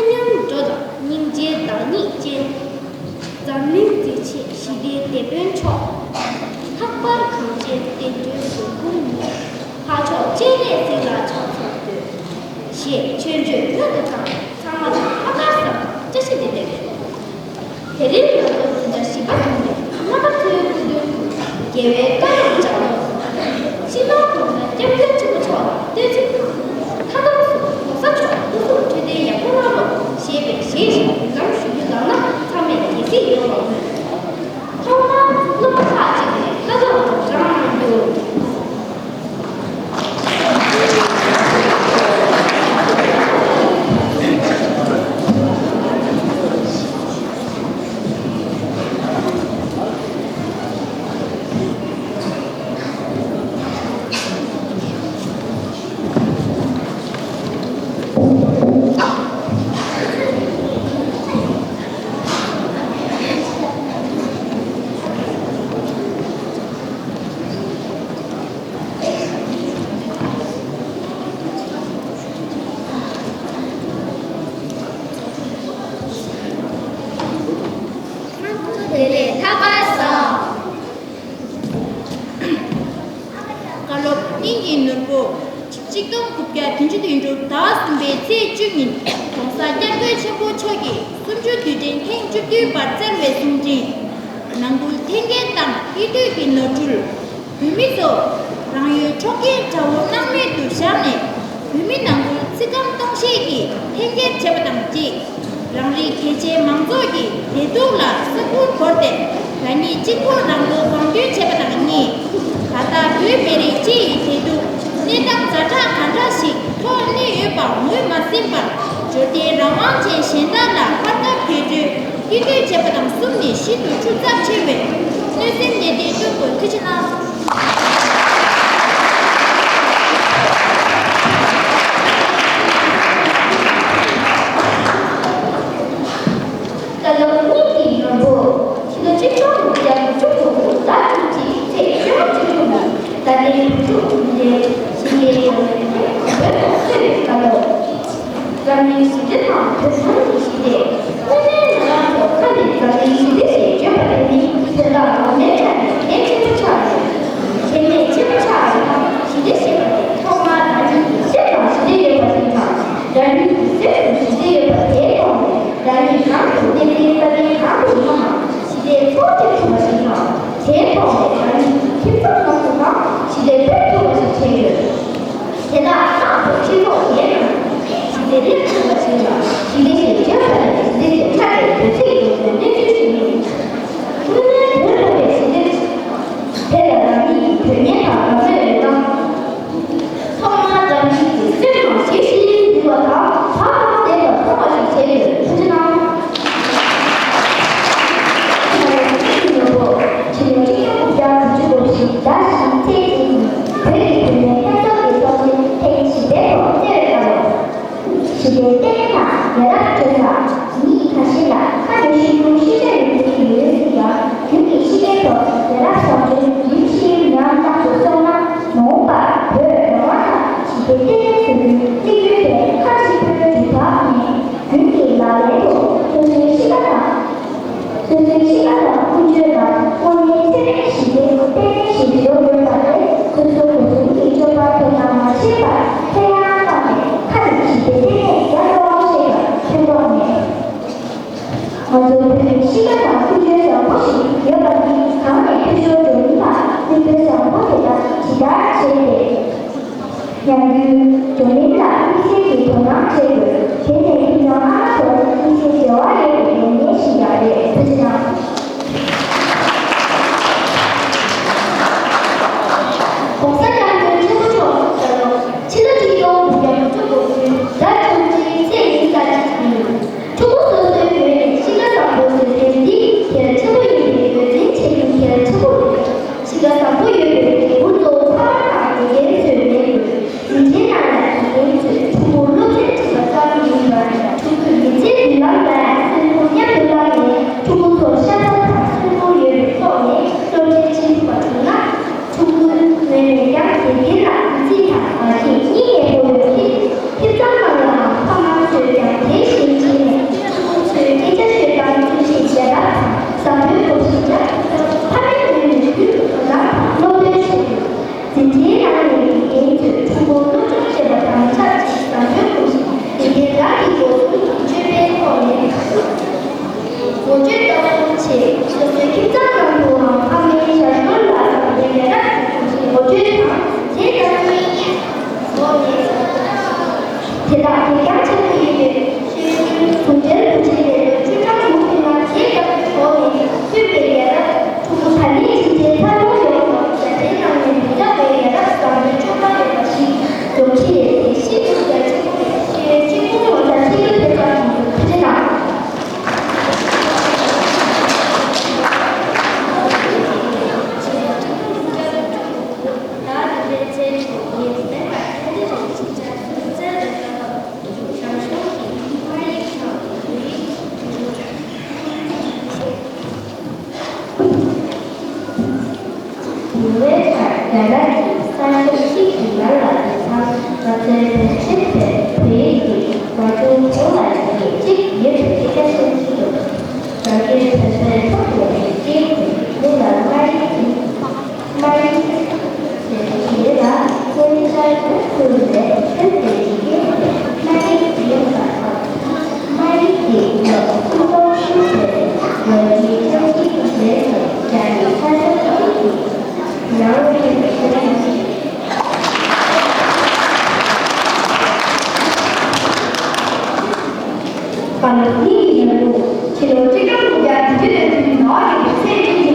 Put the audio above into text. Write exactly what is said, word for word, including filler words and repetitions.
མཉམ་འགྲོ་དང་སྙིང་རྗེའི་བདག་ཉིད་ཅན། འཛམ་གླིང་མཛེས་བྱེད་ཞི་བདེའི་དེད་དཔོན་མཆོག། ལྷག་པར་གངས་ཅན་བསྟན་འགྲོའི་འགན་འཁུར་མི། འཕགས་མཆོག་སྤྱན་རས་གཟིགས་ལ་ཕྱག་འཚལ་འདོད། ཞེས་ཆོས་འབྱོན་སྔོན་དུ་བཏང་། ཚང་མ་ལ་ལྷག་དཀར་བཟང་བཀྲ་ཤིས་བདེ་ལེགས། དེ་རིང་ང་ཚོ་འཛིན་གྲྭ་བཞི་པ་ཐོན་པའི་རྣམ་པ་ཚོའི་སྐུ་མདུན་དུ་རྒྱལ་བའི་བཀའ་ལ་སྦྱར་རོགས། སྤྱི་ནོར་༸གོང་ས་༸སྐྱབས་མགོན་ཆེན་པོ་མཆོག་ལ་བསྟོད་ཚིག་དང་། མཐའ་མཚམས་སུ་༸གོང་ས་མཆོག་སྐུ་གཟུགས་འཕྲོད་བསྟེན་ཡག་པོ་གནང་རོགས་ཞེས་པའི་གཞས་ཤིག་མདུན་ལམ་ཞུ་རྒྱུ་ལབ་ན་ཚང་མས་དགྱེས་གཟིགས་ཡོང་བར་སྨོན། ཐོག་མར་སློབ་མ་ཁག་ཅིག་ནས་ལྟ་རྟོག་སྒྲོག་སྦྱང་གནང་རྒྱུ། བདེ་ལེགས་ལྷག་པར་བཟང་། བཀའ་སློབ་སྙིང་གི་ནོར་བུ། ཆིག་སྟོང་དགུ་བརྒྱ་བདུན་ཅུ་དོན་དྲུག་ཟླ་གསུམ་པའི་ཚེས་བཅུ་ཉིན་༸གོང་ས་༸སྐྱབས་མགོན་ཆེན་པོ་མཆོག་གིས་གསུམ་བཅུ་དུས་དྲན་ཐེངས་བཅུ་བདུན་པར་བསྩལ་བའི་གསུང་འཕྲིན། ནང་ཁུལ་ཐོན་སྐྱེད་དང་ཡིད་སྤྲོས་ཀྱི་ནོར་འཁྲུལ། བོད་མི་ཚོ། རང་ཡུལ་འཕྲོག་རྐྱེན་དགྲ་བོ་སྣང་མེད་དུ་བཞག་ནས། བོད་མི་ནང་ཁུལ་ཚིག་སྐམ་གཏོང་ཤེས་ཀྱི་འཐེན་འཁྱེར་བྱེད་པ་དང་གཅིག་རང་རིགས་གལ་ཆེའི་མང་ཚོགས་ཀྱི་བདེ་སྡུག་ལ་ས་ཁུར་བོར་ཏེ། རང་ཉིད་གཅིག་པོ་ནང་དུ་གང་འདུལ་བྱེད་པ་དང་གཉིས། ད་ལྟ་བོད་མི་རིགས་སྤྱི་ཡི་བདེ་སྡུག་གནས་སྟངས་ཛ་དྲག་གང་འདྲ་ཞིག་ཐོག་གནས་ཡོད་པ་ངོས་མ་ཟིན་པར། འབྱོར་ལྡན་རང་དབང་ཅན་གཞན་དག་ལ་སྤར་ཁ་བརྒྱད་ཅུ། སྐྱིད་འདོད་བྱེད་པ་དང་གསུམ་ནས་ཤིན་ཏུ་ཆུ་ཚབས་ཆེ་བས། གནོད་སེམས་ནན་ཏན་གཏོང་དགོས། ཐུགས་རྗེ་གནང་། བཀའ་སློབ་སྙིང་གི་ནོར་བུ། ཕྱི་ལོ་ཆིག་སྟོང་དགུ་བརྒྱ་དགུ་བཅུ་གོ་དགུ་ཟླ་བཅུ་གཅིག་ཚེས་བཅོ་ལྔ་བཅུ་དྲུག་ཉིན་ད་ལྟའི་བོད་ཕྲུག་གུང་ཁྲན་ཞི་བའི་གོ་ལའི་ཐེངས་དང་པོའི་ཐོག་གཙོས་པའི་བཀའ་སློབ། འཛམ་གླིང་ཞི་བདེ་དང་བོད་ནང་གི་ཞི་བདེ། དངོས་གནས་ང་རང་ཚོ་ཁ་ནས་འཛམ་གླིང་ཞི་བདེ་ཞེས་བརྗོད་པ་དེ་ནི་དོན་དག་ངོ་མའི་ཆ་ནས་གལ་ཆེན་པོ་ཆགས་ཡོད། གལ་གནད་ཆེན་པོ་ཆགས་ཡོད་ན་ཞི་བདེ་ཞེས་པ་དེ་ཐོག་མར་རང་ཉིད་ཀྱི་སེམས་ནང་ཞི་བདེ་ཡོད་པ་ཞིག་དང་། རང་ཉིད་ཀྱི་སེམས་སུ་ཞི་བདེ་ཡོད་པ་དེའི་ཐོག་ནས་རང་ཉིད་གང་དུ་གནས་ཚུལ་ས་གནས་གང་དུ་ཡིན་ནའང་ཞི་བདེའི་ཚོར་སྐྱེ་ཐུབ་པ་ཞིག་དང་། དེའི་ཐོག་ནས་རང་ཉིད་ཀྱི་ཁྱིམ་ཚང་ནང་དུའང་ཞི་བདེ་སྤེལ་ཐུབ་པ་ཞིག་བྱས་ཡོད། དེ་དག་ལྷག་ཏུ་སྤྱི་ཚོགས་སྒེར་ནང་ཞི་བདེ་སླེབས་ཐུབ་པ་ཞིག་ལ་ཞི་བདེ་ཞེས་བརྗོད་པ་ནི་ཞི་བདེ་ཞེས་ཁྱབ་པའི་དུས་ཚིགས་ཡོད་པའི་གནས་ཚུལ་ཞིག་ཡིན། དངོས་གནས་དོན་དམ་པའི་ཞི་བདེ་དེ་ལ་རང་ཉིད་ཀྱི་དོན་གཉེར་དང་དགའ་མོས་ཡོད་ན། ཐོག་མར་རང་ཉིད་ཀྱི་སེམས་ནང་ཞི་ཞིང་དུལ་བ་དང་བག་ལ་བསྟེན་པ་མཐོང་བ་ཞིག་བྱས་ཡོད། ཐུགས་རྗེ་གནང་། ཕྱི་ལོ་ཆིག་སྟོང་དགུ་བརྒྱ་དགུ་བཅུ་གོ་བཞི་ཟླ་བཞི་ཚེས་གཅིག་ཉིན་བོད་ཀྱི་བུད་མེད་ལྷན་ཚོགས་ཀྱི་ཚོགས་ཆེན་ཐེངས་བཞི་པའི་ཐོག་བསྩལ་བའི་བཀའ་སློབ། ཞི་བདེའི་ལྟེ་གནས་དང་ཡ་རབས་གྲོས་ཚོགས་ཉིད་ཁ་ཤས་ལ་ཁ་བྲལ་ཤུལ་ཤུལ་ཤེས་བྱ་ཡོད་མཁན་ཡོད་སྲིད་ཀྱང་། རྒྱུན་གྱི་ཤེས་ཡོན་ཐོག་ཡ་རབས་བཟང་སྤྱོད་རིམ་བཞིན་ཉམས་བསགས་སུ་སོང་ན། མ་འོངས་པར་བོད་རང་དབང་དང་ཞི་བདེའི་ལྟེ་གནས་བཟོ་རྒྱུའི་དམིགས་ཡུལ་དེ་མཐའ་གཅིག་ཏུ་འགྲུབ་ཐབས་མེད། རྒྱུན་གྱི་ལག་ལེན་དུ་སོ་སོའི་གཤིས་ཀ་དང་། སོ་སོའི་གཤིས་ཀ་དང་ཀུན་སྤྱོད་ལ་དངོས་གནས་ཚད་མེད་ཞི་བདེའི་ལྟེ་གནས་ཤིག་བཟོ་དགོས་པ་དེ་ཁོ་ཚོ་གོ་མཚོན་གྱི་སྤྱོད་པ་དེ་ལ་མ་ཆགས་པར་ཁས་ཡང་བླངས་ནས་ཁ་ནས་ཞི་བདེའི་ལྟེ་གནས་རྒྱ་ཆེ་བ་ཞིག་ལ་ཐོན་ཐབས་མེད། ང་ཚོ་བོད་ཀྱི་གཤིས་ཀ་དང་ཀུན་སྤྱོད་བཟང་པོ་ཞིག་ཡོད་པ་ནི་གང་ནས་འཐུས་ཤོར་འགྲོ་མིན་ལ་ཀུན་སྤྱོད་བཟང་པོ་དེ་དག་ཇི་ལྟར་བྱས་ཏེ། ཉམས་རྒུད་འགྲོ་མིན་ལ་དམིགས་བསལ་གྱི་དོ་སྣང་བྱེད་དགོས། དེ་ནས་ཁྱིམ་ཚང་ཨ་མ་ཚོར་དམིགས་བསལ་འབྲེལ་བ་ཡོད་པའི་ལས་གནས་ཤིག་ཀྱང་རེད། ཐུགས་རྗེ་གནང་།༸གོང་ས་༸སྐྱབས་མགོན་ཆེན་པོ་མཆོག་གི་བཀའ་སློབ། ཕྱི་ལོ་ཆིག་སྟོང་དགུ་བརྒྱ་དགུ་བཅུ་གོ་བདུན་ཟླ་བཅུ་གཅིག་ཚེས་ཉི་ཤུ་རྩ་གཅིག་ཉིན། ཕྲུ་གུ་སོ་སོའི་ངོས་ནས་གཤིས་ཀ་བཟང་པོ་བཟོ་མཁན་འདི་གལ་ཆེན་པོ་ཡིན་པའི་ངོས་འཛིན་བྱེད་རྒྱུ་གལ་ཆེན་པོ་རེད། གཤིས་ཀ་བཟང་པོ་ཡོད་པའི་འབྲས་བུ་གཙོ་བོ་ཕ་མ་དང་དགེ་རྒན་ཚོས་ལེན་དགོས། དེ་འདྲའི་ནང་ལ་དགེ་རྒན་ཚོས་ཕྲུ་གུར་སློབ་ཚན་ཁྲིད་པ་ཙམ། སྤྱོད་པའི་ཐོག་ནས་འགོ་བརྗོད་ལྟ་བུ་བྱས། སོ་སོའི་ཁྱིམ་ཚང་ནང་དུའང་ཕ་མའི་ཞབས་ཞུ་ལ་བསམ་པའི་ལས་ཀ་བྱེད་དགོས་ཞེས་འགོ་བརྗོད་དང་། དེ་ལྟ་བུའི་ཐོག་ནས་དེ་དག་གལ་འགངས་ཆེན་པོ་ཡིན་པའི་ཤེས་ཡོན་ཟུང་འབྲེལ་དུ་བྱས་ཏེ། ལོ་བཅུ་ཕྲག་དྲུག་རིང་ལ་དེ་ལྟ་བུའི་ཐོག་ནས་ཕུལ་བའི་ལས་རབས། ཕྲུ་གུ་ད་ལན་ཕྱིན་ཆད་འཚར་ལོངས་ཡོང་བར་བརྒྱ་ཆའི་ནང་ནས་མི་འདྲ་བའི་ཡ་རབས་བཟང་པོའི་སྤྱོད་པ་ཡོད་པ་ཞིག་འཛོམས་ཀྱི་རེད། དེ་ཤེས་ཐུབ་ཡ་གཅིག་པུ་རེད། ཤེས་ཡོན་གཅིག་པུ་ངོ་ཚ་གཅིག་པུ་ཐེབས་པ་དང་། ཐུགས་རྗེ་གནང་། ཉེ་བའི་ཆར་རྒྱ་ནག་གི་གསར་ཤོག་ཅིག་གི་ནང་ལ་བལྟས་ཙང་། ང་ཚོའི་བོད་ཆས་དེ་བོད་ཡིག་གི་ངག་རྒྱུན་གོང་ལ་ཡོད་མཁན་ཅིག་ཡོད་པའི་སྐད་ཆ་བཤད་ཀྱི་འདུག་རང་སྐད་བོད་པའི་ཐོག་ནས་སྐད་དེ་མི་ལ་སྨྲ་ཡིག་ཡིན། སྨྲ་ཡིག་ཟེར་དེ་ལ་སྔོན་ཆད་བོད་ཁུལ་ནས་བོད་ཀྱི་རིག་གནས་དེ་སྨྲ་ཡིག་ཡིན་པ་དང་། སྨྲ་ཡིག་དེ་ཡང་ཐུན་མོང་མ་ཡིན་པའི་ལོ་རྒྱུས་ཅན་གྱི་ལས་ནས་རྒྱ་ཡིག་ས་ཆ་ཁག་གི་ནང་ཐོན་པའི་སྐད་ཆ་ཞིག་པ་ལ་སྙིང་གི་ཡར་ལུང་། ཕྱི་ལོ་ཆིག་སྟོང་དགུ་བརྒྱ་བདུན་ཅུ་དོན་བདུན་ནོ་ཡིན་པའི་ཚེས་བཅུ་